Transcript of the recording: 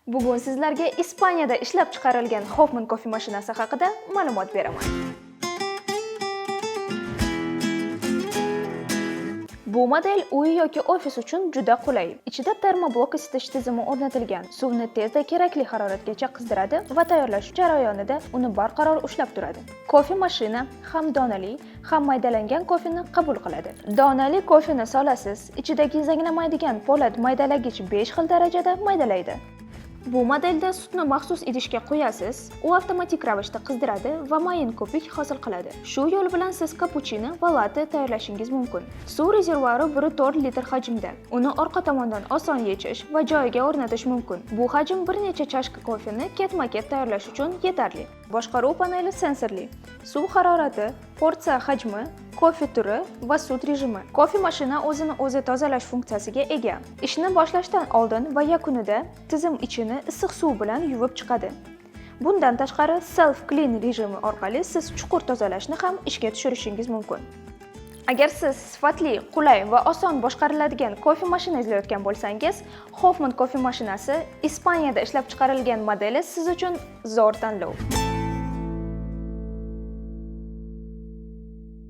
Bugun sizlarga Ispaniyada ishlab chiqarilgan Hoffman kofe mashinasi haqida ma'lumot beraman. Bu model uy yoki ofis uchun juda qulay. Ichida termoblok isitish tizimi o'rnatilgan. Suvni tezda kerakli haroratgacha qizdiradi va tayyorlash jarayonida uni barqaror ushlab turadi. Kofe mashina ham donali, ham maydalangan kofeni qabul qiladi. Donali kofeni solasiz, ichidagi zanglamaydigan po'lat maydalagich 5 xil darajada maydalaydi. Bu modelda sutni maxsus idishga quyasiz, u avtomatik ravishda qizdiradi va mayin ko'pik hosil qiladi. Shu yo'l bilan siz kapuchino va latte tayyorlashingiz mumkin. Suv rezervuari 1,4 litr hajmda. Uni orqa tomondan oson yechish va joyiga o'rnatish mumkin. Bu hajm bir necha chashka kofeni ketma-ket tayyorlash uchun yetarli. Boshqaruv paneli sensorli. Suv harorati, porsiya hajmi, kofe turi va sut rejimi. Kofe mashina o'zini o'zi tozalash funksiyasiga ega. Ishni boshlashdan oldin va yakunida tizim ichini issiq suv bilan yuvib chiqadi. Bundan tashqari, self clean rejimi orqali siz chuqur tozalashni ham ishga tushirishingiz mumkin. Agar siz sifatli, qulay va oson boshqariladigan kofe mashina izlayotgan bo'lsangiz, Hoffman kofe mashinasi Ispaniyada ishlab chiqarilgan modeli siz uchun zo'r tanlov.